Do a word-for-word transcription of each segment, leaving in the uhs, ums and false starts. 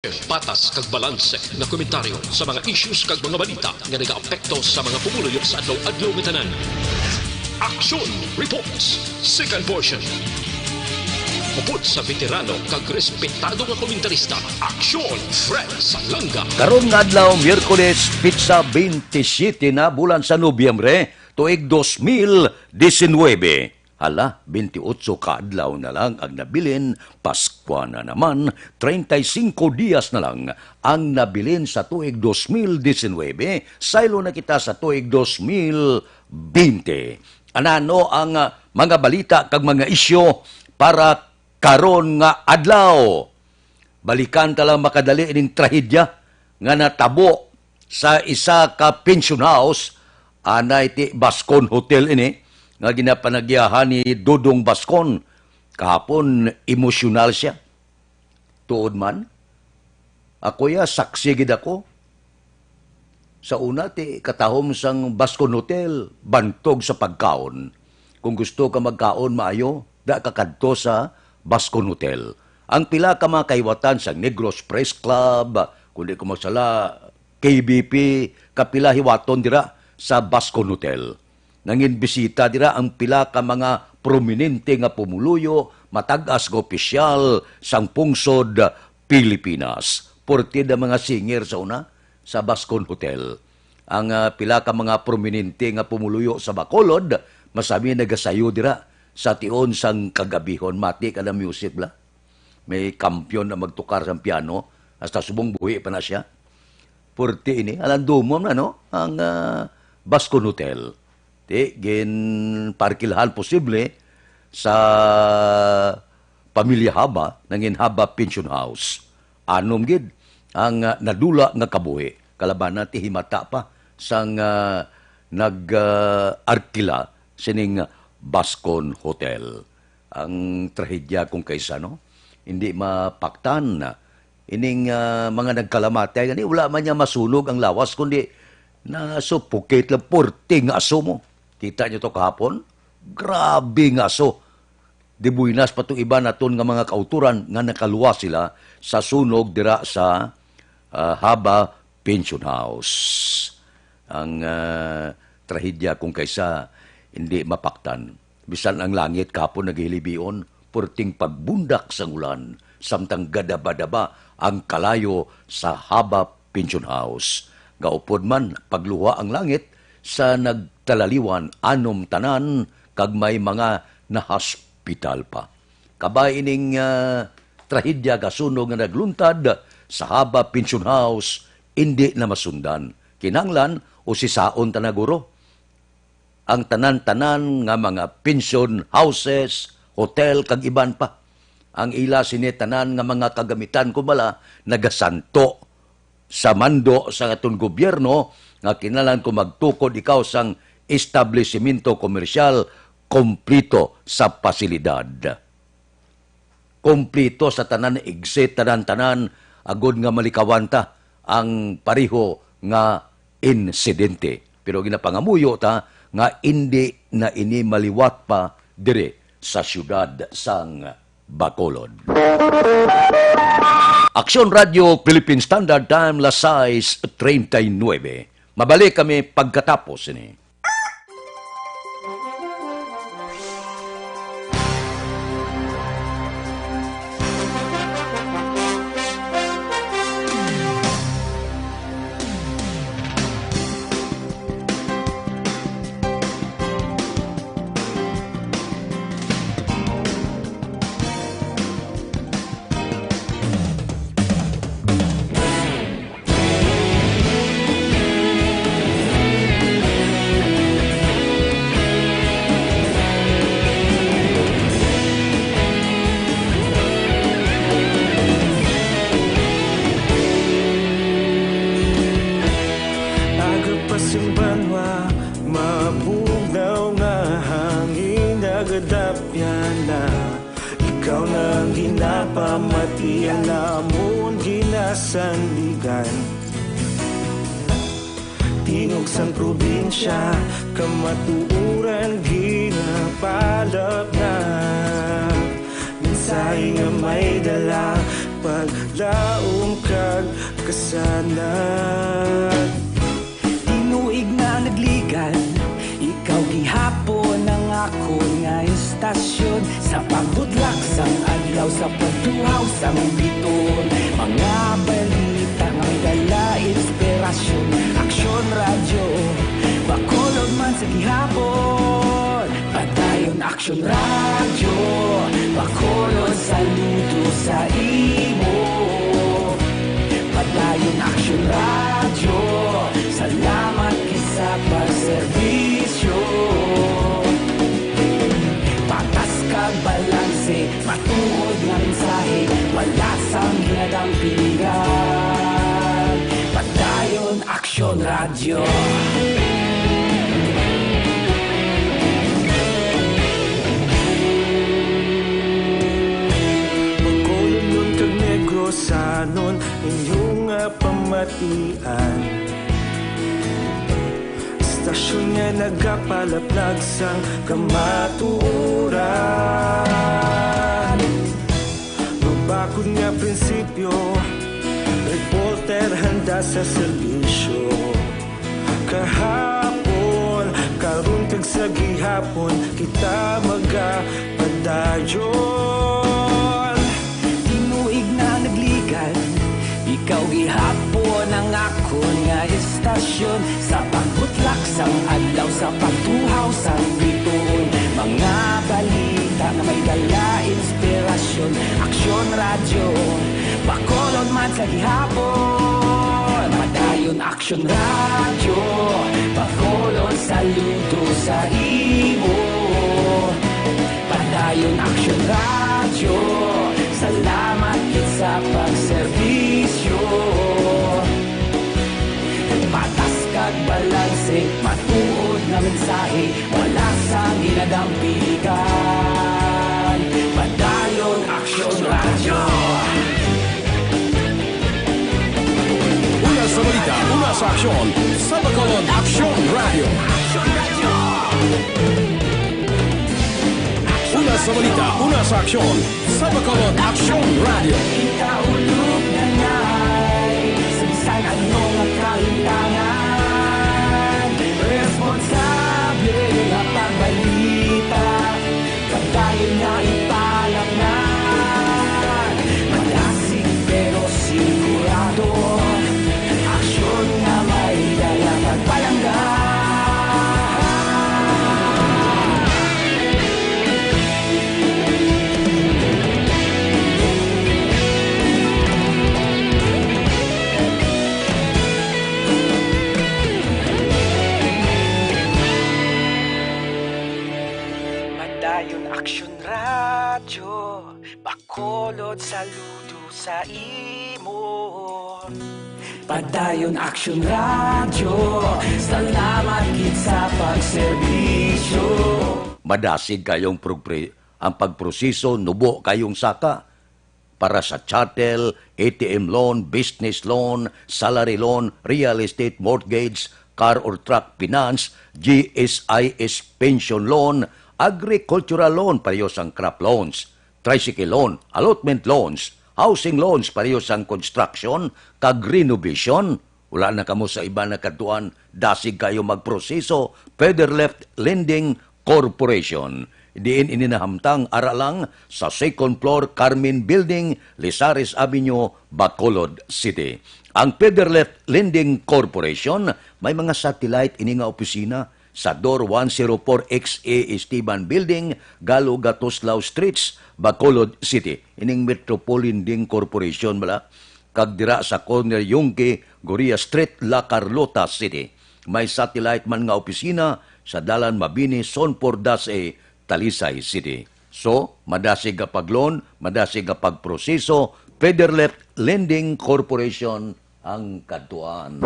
Patas kag balanse nga komentaryo sa mga issues kag mga balita nga nagaapekto sa mga pumuluyo sa adlaw-adlaw nga tanan. Action Reports, second portion. Upod sa veterano kag respetado nga komentarista, Action Fred Salanga. Karon nga adlaw, Miyerkules, petsa twenty-seven na, bulan sa Nobyembre, tuig dos mil diecinuebe. Hala, twenty-eight ka adlaw na lang ang nabilin, Paskwa na naman, treinta y cinco dias na lang ang nabilin sa tuig dos mil diecinuebe, saylo na kita sa tuig dos mil twenty. Anano ang, ah, mga balita kag mga isyu para karon nga adlaw? Balikan ta lang makadali ining trahedya nga natabo sa isa ka pension house, anay ti Bascon Hotel ini, nga ginapanagyahan ni Dodong Bascon. Kahapon, emosyonal siya. Tuod man, ako ya, saksi gid ako. Sa una, ti katahom sang Bascon Hotel, bantog sa pagkaon. Kung gusto ka magkaon maayo, da ka kadto sa Bascon Hotel. Ang pila ka mga kahiwatan sa Negros Press Club, kung di ko magsala, K B P, kapila hiwaton dira sa Bascon Hotel. Nanginbisita dira ang pila ka mga prominente nga pumuluyo, matag-as nga opisyal sang pungsod Pilipinas. Purti da mga singer sa una sa Bascon Hotel. Ang, ah, pila ka mga prominente nga pumuluyo sa Bacolod, masami nagasayo dira sa tion sang kagabihon. Mati ka na music bala. May kampiyon na magtukar sang piano, hasta subong buhi pa na siya. Purti ini, alandumon na, no? Ang, ah, Bascon Hotel. Ti, ginparkilhan posible sa pamilya Haba, nangin Haba Pension House. Anom gid ang, ah, nadula nga kabuhi. Kalabanan ti himata pa sang, ah, nag, ah, arkila sining Bascon Hotel. Ang trahedya kung kaysa, no? Hindi mapaktan. Ining, ah, mga nagkalamatay gani, wala man niya masunog ang lawas, kundi nasuffocate lang, purti nga aso mo. Kita niyo to kahapon? Grabe nga aso. Di buinas pa tong iban naton nga mga kauturan nga nakaluwas sila sa sunog dira sa, ah, Haba Pension House. Ang, ah, trahedya kung kaysa hindi mapaktan. Bisan ang langit kahapon naghilibion, purting pagbundak sang ulan, samtang gadaba-daba ang kalayo sa Haba Pension House. Gaupod man, pagluha ang langit sa nagtalaliwan, anom tanan, kag may mga nahospital pa. Kabay ining, ah, trahedya kasunog nga nagluntad sa Haba Pension House, indi na masundan. Kinahanglan, usisaon ta na, guro. Ang tanan-tanan nga mga pension houses, hotel, kag iban pa. Ang ila sini tanan nga mga kagamitan, kumala, nagasanto sa mando sa aton gobyerno nga kinahanglan kung magtukod ikaw sang establisimento komersyal, kompleto sa pasilidad. Kompleto sa tanan, exit, tanan-tanan, agod nga malikawan ta ang pareho nga insidente. Pero ginapangamuyo ta nga indi na ini maliwat pa diri sa siyudad sang Bacolod. Aksyon Radio Philippine Standard Time, las sais treinta y nueve. Mabalik kami pagkatapos ini. Aga pa sing banwa, mabugnaw nga hangin nagadapyan na. Ikaw na ang ginapamati, ang amon ginasandigan. Tingog sang probinsya, kamatuoran ginapalapnap. Mensahe nga may dala, paglaom ka Sana. Tinuig na nagligan, ikaw gihapon ang akon nga istasyon. Sa pagbutlak sang adlaw, sa pagtuhaw sang bituon, mga balita nga may dala inspirasyon. Aksyon Radyo, Bacolod man sa gihapon. Padayon Aksyon Radyo, Bacolod, saludo sa imo. Padayon Aksyon Radyo, salamat gid sa pagserbisyo. Patas kag balanse, matuod nga mensahe, wala sang ginadampigan. Padayon Aksyon Radyo. Bacolodnon kag Negrosanon, inyo nga pamatian. Istasyon nga nagapalaplag sang kamatuoran. Mabakod nga prinsipyo, reporter handa sa serbisyo. Kahapon, karon kag sa gihapon, kita magapadayon. Tinuig na nagligan, ikaw gihapon ang akon nga istasyon. Sa pagbutlak sang adlaw, sa pagtuhaw sang bituon, mga balita nga may dala inspirasyon. Aksyon Radyo, Bacolod man sa gihapon. Padayon Aksyon Radyo, Bacolod, saludo sa imo. Padayon Aksyon Radyo, salamat gid sa pagserbisyo. Patas kag balanse, matuod nga mensahe, wala sang ginadampigan. Padayon Aksyon Radyo. Una sa balita, una sa aksyon, sa Bacolod Aksyon Radyo. Una sa balita, una sa aksyon, sa Bacolod Aksyon Radyo. Kita ulog na nay, sa bisan ano nga kahintangan, responsable nga pagbalita. Padayon nga ipalapnan, madasig pero sigurado. Aksyon nga may dala kag palangga. Padayon Aksyon Radyo, Bacolod, saludo sa imo. Padayon Aksyon Radyo, salamat gid sa pagserbisyo. Madasig kayong progre-, ang pagproseso, nubo kayong saka. Para sa chattel, A T M loan, business loan, salary loan, real estate mortgage, car or truck finance, G S I S pension loan, agricultural loan, pareho sang crop loans, tricycle loan, allotment loans, housing loans, pareho sang construction kag renovation. Wala na kamo sa iban nga kadtuan, dasig kayo magproseso. Federleft Lending Corporation. Diin ini nahamtang? Ara lang sa second floor, Carmen Building, Lizares Avenue, Bacolod City. Ang Federleft Lending Corporation may mga satellite ini nga opisina sa Door one zero four X A Esteban Building, Galo Gatoslao Streets, Bacolod City. Ining Metropol Lending Corporation bala, kag dira sa corner Yungque, Goria Street, La Carlota City. May satellite man nga opisina sa Dalan Mabini, Zone four dash A, Talisay City. So, madasig nga pag-loan, madasig nga pagproseso, Federleft Lending Corporation ang kadtuan.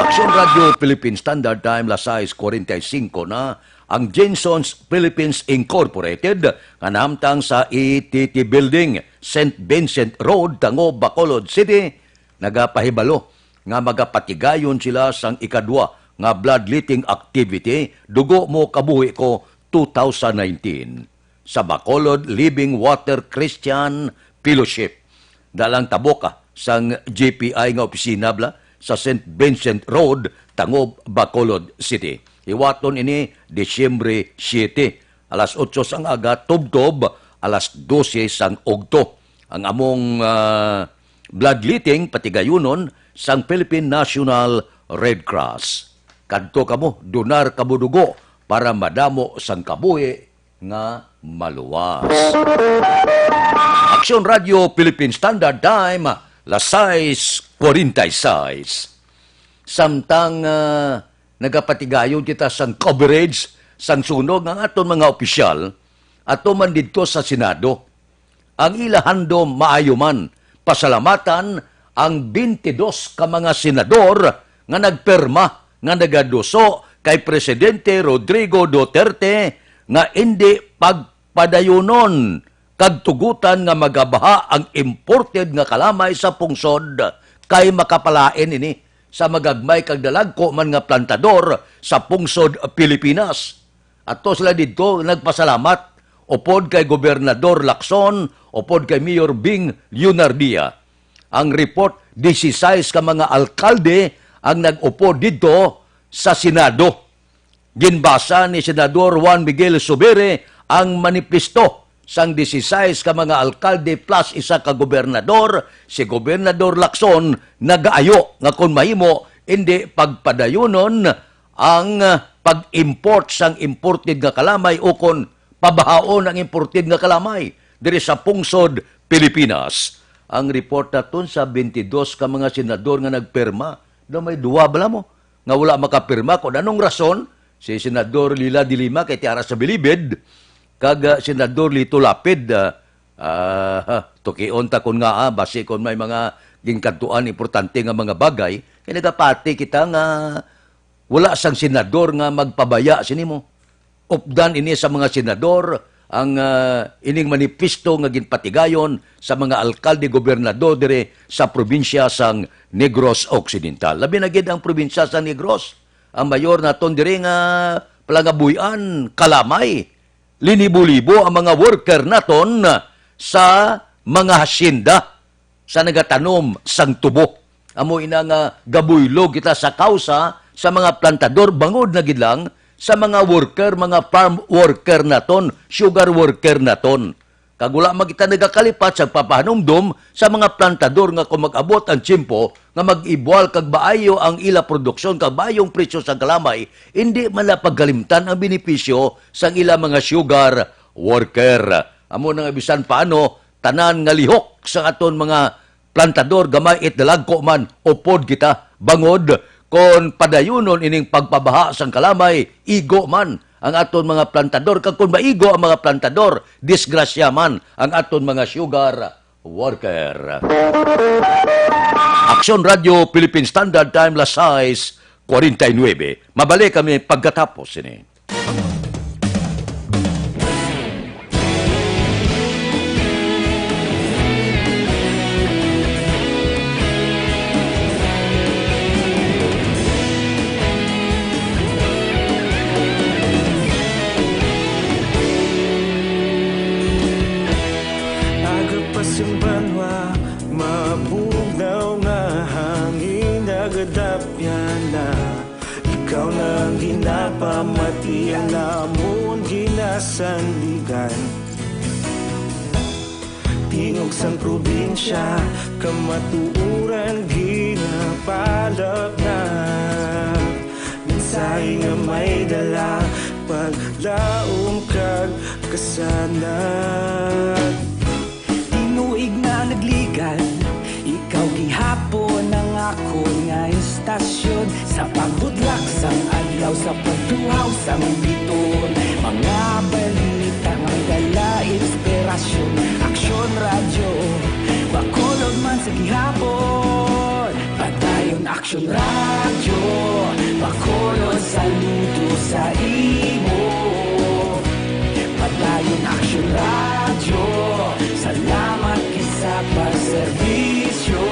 Aksyon Radio Philippine Standard Time, las sais cuarenta y cinco na. Ang Jenson's Philippines Incorporated, nga nahamtang sa E T T Building, Saint Vincent Road, Tango, Bacolod City, nagapahibalo nga magapatigayon sila sang ikadwa nga bloodletting activity, Dugo Mo Kabuhi Ko, two thousand nineteen, sa Bacolod Living Water Christian Fellowship. Dalang taboka, sang G P I nga opisina bala sa Saint Vincent Road, Tangob, Bacolod City. Hiwaton ini Disyembre siete, alas otso sang aga tubtob alas dose sang ugto. Ang among, ah, bloodletting patigayunon sang Philippine National Red Cross. Kadto kamo, donar kamo dugo para madamo sang kabuhi nga maluwas. Aksyon Radyo Philippine Standard Time, las sais cuarenta y seis. Samtang, ah, nagapatigayon kita sang coverage sang sunog, ang aton mga opisyal ato man didto sa Senado. Ang ila handom maayo man pasalamatan ang twenty-dos ka mga senador nga nagpirma, nga nagaduso kay Presidente Rodrigo Duterte nga indi pagpadayunon kag tugutan nga magabaha ang imported nga kalamay sa pungsod, kay makapalain ini sa magagmay kag dalagko man nga plantador sa pungsod Pilipinas. Ato sila didto nagpasalamat upod kay Gobernador Lacson, upod kay Mayor Bing Leonardia. Ang report, dieciséis ka mga alkalde ang nag-upod didto sa Senado. Ginbasa ni Senador Juan Miguel Zubiri ang manifesto sang dieciséis ka mga alkalde plus isa ka gobernador. Si Gobernador Lacson nagaayo nga kon mahimo, indi pagpadayunon ang, ah, pag-import sang imported nga kalamay ukon pabahaon ang imported nga kalamay diri sa pungsod Pilipinas. Ang report naton sa twenty-dos ka mga senador nga nagpirma, daw may duwa bala mo nga wala makapirma. Kung anong rason, si Senador Leila de Lima kay tiara sa bilibid, kag, ah, Senador Lito Lapid, ah, ah, tukion ta kon nga, ah, basi kon may mga ginkadtuan importante nga mga bagay, kay nagapati kita nga wala sang senador nga magpabaya sini mo. Updan ini sa mga senador ang, ah, ining manifesto nga ginpatigayon sa mga alkalde, gobernador diri sa probinsya sang Negros Occidental. Labi na gid ang probinsya sa Negros. Ang mayor naton diri nga palangabuy-an, kalamay. Linibo-libo ang mga worker naton sa mga hacienda sa nagatanom sang tubo. Amo ina nga gabuylog kita sa kausa sa mga plantador, bangod na gid lang sa mga worker, mga farm worker naton, sugar worker naton. Kag wala man kita nagakalipat sa papahanumdom sa mga plantador nga kung mag-abot ang tiyempo nga mag-ibual kag maayo ang ila produksyon kag maayong presyo sa kalamay, indi man na pagkalimtan ang benepisyo sang ila mga sugar worker. Amo na nga bisan paano, tanan nga lihok sa aton mga plantador, gamay it dalagko man, upod kita. Bangod, kon padayunon ining pagpabaha sang kalamay, igo man ang aton mga plantador. Kag kon maigo ang mga plantador, disgrasya man ang aton mga sugar worker. Aksyon Radyo Philippine Standard Time, las sais cuarenta y nueve. Mabalik kami pagkatapos sini. Aga pa sing banwa, mabugnaw nga hangin, nagadapyan na. Ikaw na ang ginapamati, ang amon ginasandigan. Tingog sang probinsya, kamatuoran ginapalapnag. Mensahe nga may dala, paglaom kag kasanag. Tinuig na nagligad, ikaw gihapon ang akon nga istasyon. Sa pagbudlak sang adlaw, sa pagtuhaw sang biton, mga balita nga dala inspirasyon. Aksyon Radyo, Bacolod man sa gihapon. Padayon Aksyon Radyo, Bacolod, saludo sa imo. Padayon Aksyon Radyo, salamat gid sa pagserbisyo.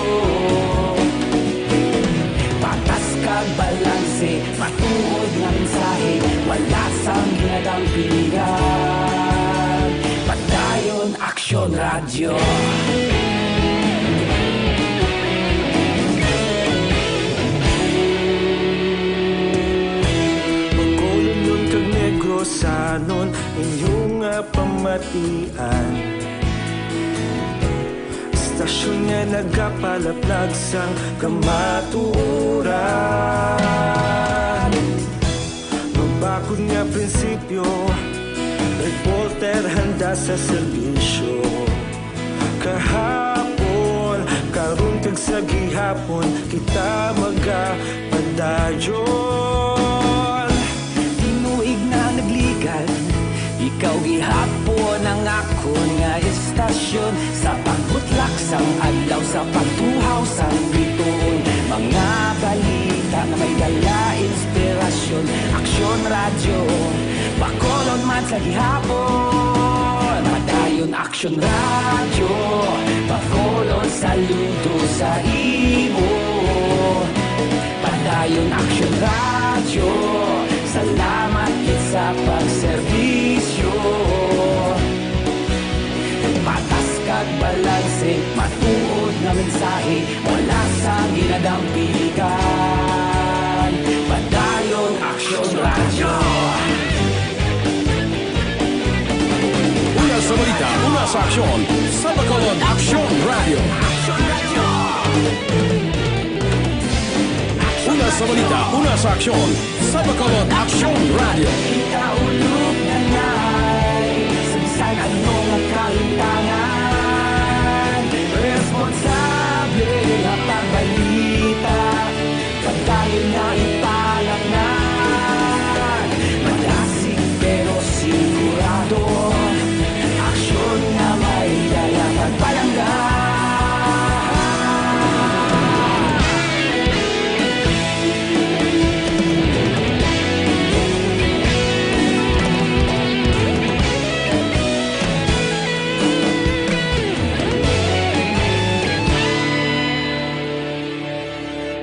Patas kag balanse, matuod nga mensahe, wala sang ginadampingan. Padayon Aksyon Radyo. Inyo nga pamatian, istasyon nga nagapalaplag sang kamatuoran. Mabakod nga prinsipyo, reporter handa sa serbisyo. Kahapon, karon kag sa gihapon, kita magapadayon. Tinuig na nagligan, ikaw gihapon ang akon nga istasyon. Sa pagbutlak sang adlaw, sa pagtuhaw sang bituon, mga balita nga may dala inspirasyon. Aksyon Radyo, Bacolod man sa gihapon. Padayon Aksyon Radyo, Bacolod saludo sa imo. Padayon Aksyon Radyo, salamat gid sa pagserbisyo. Patas kag balanse, matuod nga mensahe, wala sang ginadampigan. Padayon Aksyon Radyo. Una sa balita, una sa aksyon, sa Bacolod Aksyon Radyo. Una sa balita, una sa aksyon, sa Bacolod Aksyon Radyo. Ikaulog na nay, sa bisan ano nga kahintangan, responsable nga pagbalita. Padayon na ipalatnag, madasig pero sigurado. Aksyon nga may dala pagpalangga.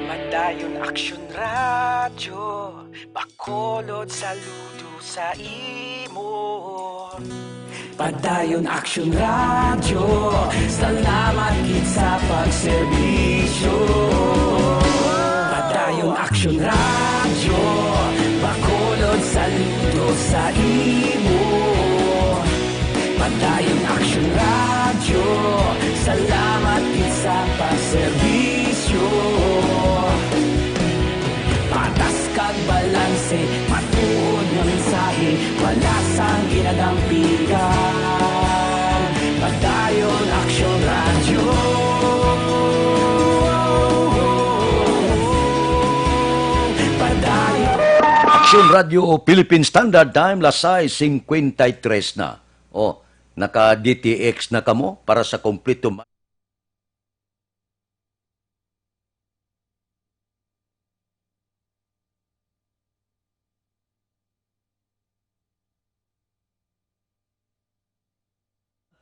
Padayon Aksyon Radyo, Bacolod saludo sa imo. Padayon Aksyon Radyo, salamat gid sa pagserbisyo. Padayon Aksyon Radyo, Bacolod saludo sa imo. Padayon Aksyon Radyo, salamat gid sa pagserbisyo. Patas kag balanse, matuod nga mensahe, wala sang ginadampigan. Padayon Aksyon Radyo. Padayon. Aksyon Radyo Philippine Standard Time, las sais cincuenta y tres na. Oh, naka D T X na kamo para sa kompleto ma-,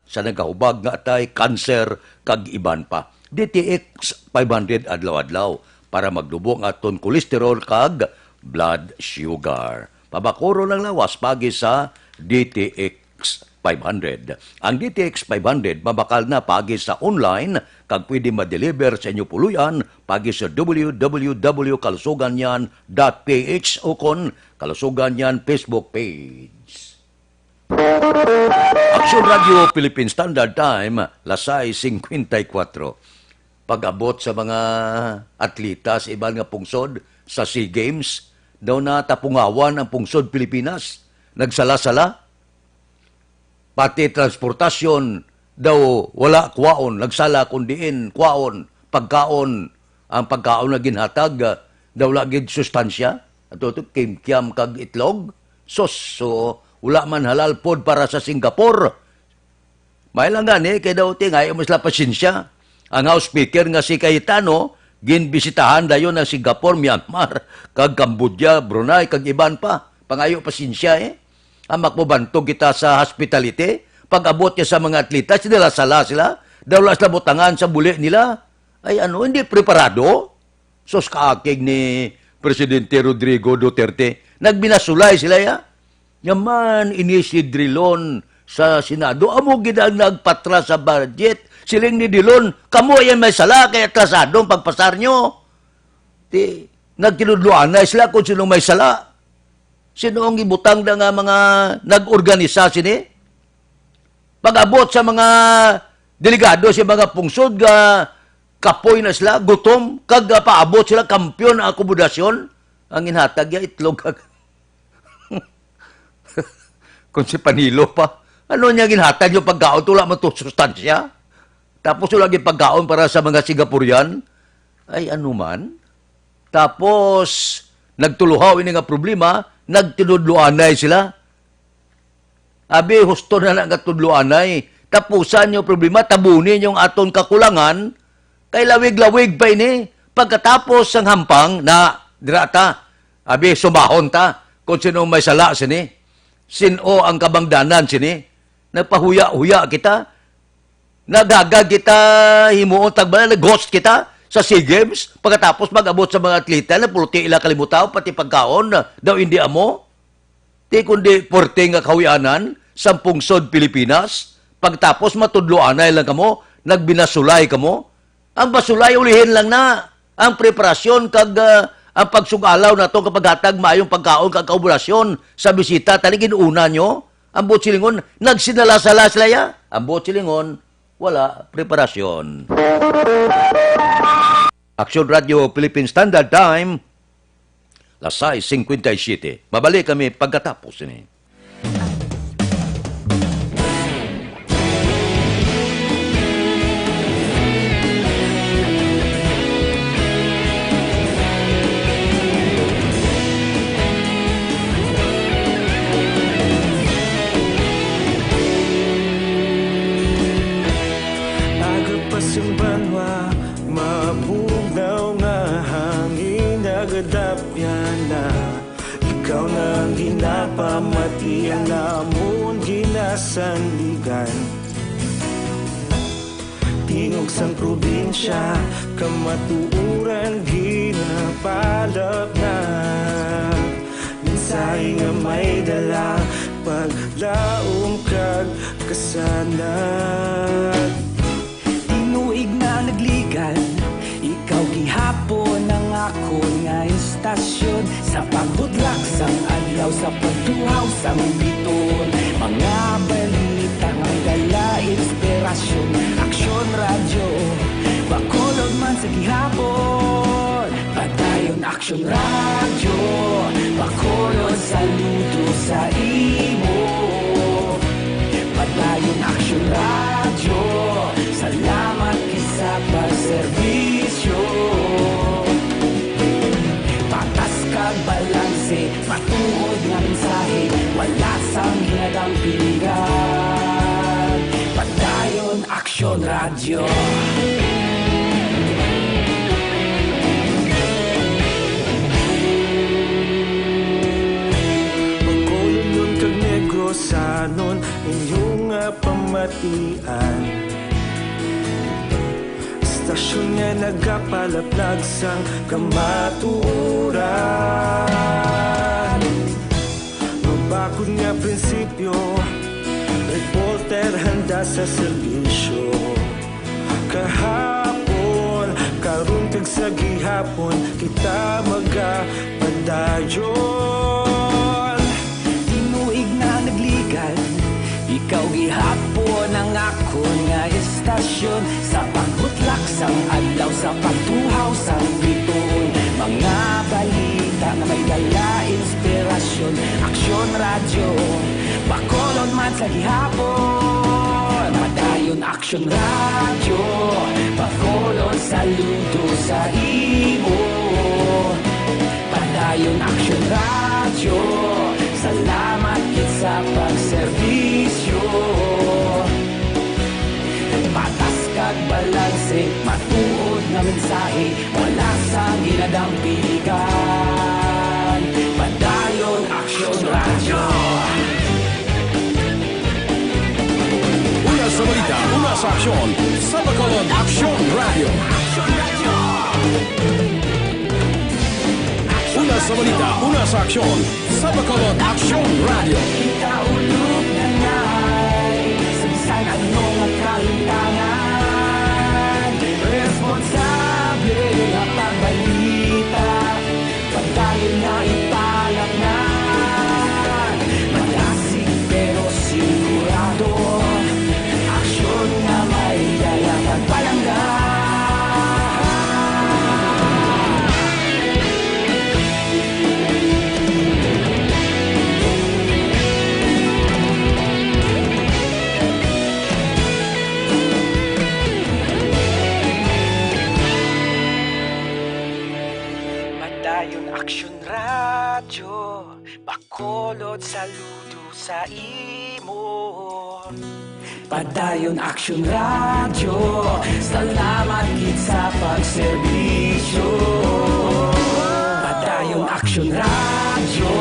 sa nagahubag nga atay, kanser, kag iban pa. D T X five hundred adlaw-adlaw para maglubo ang aton cholesterol kag blood sugar. Pabakuron ang lawas pagi sa D T X five hundred. Ang D T X five hundred mabakal na pagi sa online kag pwede ma-deliver sa inyo puloy-an pagi sa W W W kalusugan niyan dot P H ukon Kalusugan Niyan Facebook page. Aksyon Radyo Philippine Standard Time, las sais cincuenta y cuatro. Pag-abot sa mga atleta sa iban nga pungsod sa SEA Games, daw natapungawan ang pungsod Pilipinas. Nagsala-sala. Pati transportasyon daw wala kwaon, nagsala kun diin kwaon, pagkaon, ang pagkaon nga ginhatag, ah, daw wala gid sustansya. Ato to, kimkiam kag itlog. Sus, so, wala man halal food para sa Singapore. May lang gani, kay daw ti, ngayo mo sila pasensya. Ang House Speaker nga si Cayetano, ginbisitahan dayon ang Singapore, Myanmar, kag Cambodia, Brunei, kag iban pa. Pangayo pasensya, eh. Ang makmubantog kita sa hospitality, pag-abot niya sa mga atleta, sila sala sila. Daw wala sila butangan sa buli nila. Ay ano, hindi preparado? Sus, kaakig ni Presidente Rodrigo Duterte. Nagbinasulay sila, ya. Nga man, ini si Drilon sa Senado, amo gid ang nagpatras sa budget. Siling ni Drilon, "Kamo yan may sala, kay atrasado ang pagpasar nyo." Ti, nagtinudloanay sila kung sino may sala. Sino ang ibutang na nga mga nag-organisa sini? Pag-abot sa mga delegado sa mga pungsod nga kapoy na sila, gutom, kag, ah, paabot sila, kampiyon ang akomodasyon, ang ginhatag niya, itlog kag kung si Panilo pa. Ano niya ginhatag niyo pagkaon? Wala man to sustansya. Tapos wala gyud pagkaon para sa mga Singaporean. Ay, ano man. Tapos, nagtuluhaw ini nga problema, nagtinudloanay sila. Abi, husto na na nga tudloanay. Tapusan niyo problema, tabuni niyo ang aton kakulangan. Kay lawig-lawig pa ini. Pagkatapos sang hampang, na, dira ta. Abi, sumahon ta kung sino may sala sini. Sin-o ang kabangdanan sini. Nagpahuya-huya kita. Nagagag kita, himuon tagbalan, nag-host kita sa SEA Games. Pagkatapos, mag-abot sa mga atleta, napuluti ila kalimutaw, pati pagkaon, daw hindi amo. Di kundi puwerte nga kahuyanan sang pungsod Pilipinas. Pagtapos matudloanay lang kamo, nagbinasulay kamo. Ang basulay, ulihin lang na. Ang preparasyon kag, ah, ang pagsugalaw nato nga paghatag maayong pagkaon kag kaubulasyon sa bisita, tani gin-una nyo. Ang buot silingon, nagsinala-sala sila ya. Ang buot silingon, wala preparasyon. Action Radio Philippine Standard Time, las sais cincuenta y siete. Mabalik kami pagkatapos ini. Aga pa sing banwa, mabugnaw nga hangin, nagadapyan na. Ikaw na ang ginapamati, ang amon ginasandigan. Tingog sang probinsya, kamatuoran ginapalapnag. Mensahe nga may dala, paglaom kag kasanag. Tinuig na nagligan, ikaw gihapon ang akon nga istasyon. Sa pagbutlak sang adlaw, sa pagtuhaw sang biton, mga balita nga may dala inspirasyon. Aksyon Radyo, Bacolod man sa gihapon. Padayon Aksyon Radyo, Bacolod, saludo sa imo. Padayon Aksyon Radyo, salamat gid sa pagserbisyo. Patas kag balanse, matuod nga mensahe, wala sang ginadampigan. Padayon Aksyon Radyo. Bacolodnon kag Negrosanon, inyo nga pamatian. Istasyon nga nagapalaplag sang kamatuoran. Mabakod nga prinsipyo, reporter handa sa serbisyo. Kahapon, karon, kag sa gihapon, kita magapadayon. Tinuig na nagligan, ikaw gihapon ang akon nga istasyon. Sa pagbutlak sang adlaw, sa pagtuhaw sang bituon, mga balita nga may dala inspirasyon. Aksyon Radyo, Bacolod man sa gihapon. Padayon Aksyon Radyo, Bacolod, saludo sa imo. Padayon Aksyon Radyo, salamat gid sa pagserbisyo. Patas kag balanse, matuod nga mensahe, wala sang ginadampigan. Padayon Aksyon Radyo. Una sa balita, una sa aksyon, sa Bacolod Aksyon Radyo. Una sa balita, una sa aksyon, sa Bacolod Aksyon Radyo. Kita ulog na ngay, sa bisan ano nga kahintangan, responsable nga pagbalita. Padayon nga ipalapnag, Yun Aksyon Radyo, Bacolod, saludo sa imo. Padayon Aksyon Radyo, salamat gid sa pagserbisyo. Padayon Aksyon Radyo,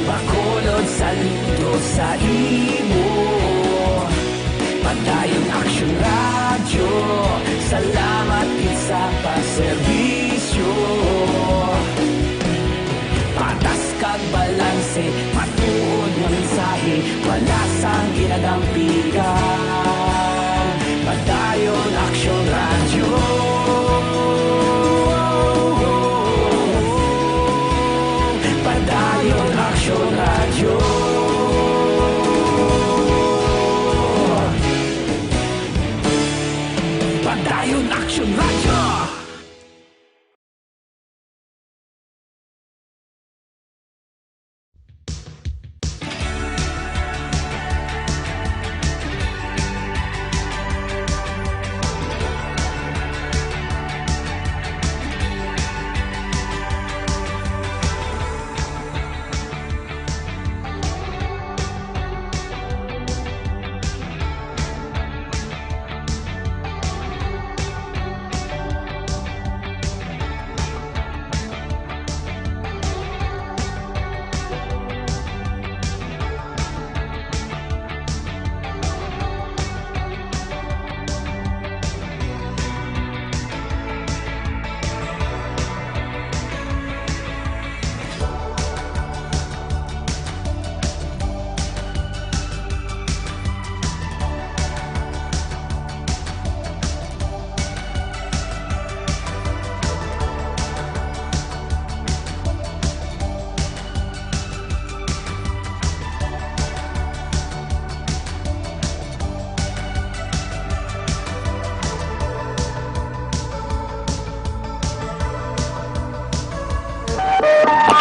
Bacolod, saludo sa imo. Padayon Aksyon Radyo, salamat gid sa pagserbisyo. Patas kag balanse, matuod nga mensahe, wala sang ginadampigan. Padayon Aksyon Radyo. Padayon Aksyon Radyo. Padayon Aksyon Radyo.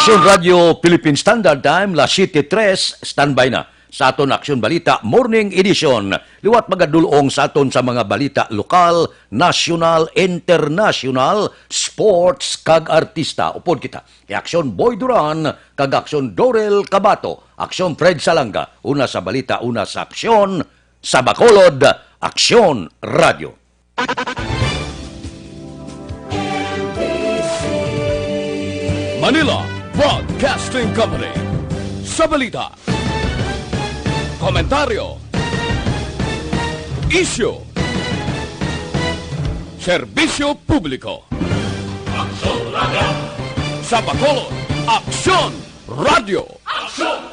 Aksyon Radyo Philippine Standard Time, las siete tres, standby na. Sa aton Aksyon Balita Morning Edition, liwat magadulong sa aton sa mga balita lokal, nasyonal, internasyonal, sports, kag artista. Upod kita kay Aksyon Boy Duran kag Aksyon Dorel Cabato, Aksyon Fred Salanga, una sa balita, una sa aksyon, sa Bacolod, Aksyon Radyo. Manila Broadcasting Company. Sa balita, komentaryo, isyu, serbisyo publiko. Aksyon Radyo. Sa Bacolod, Aksyon Radyo. Aksyon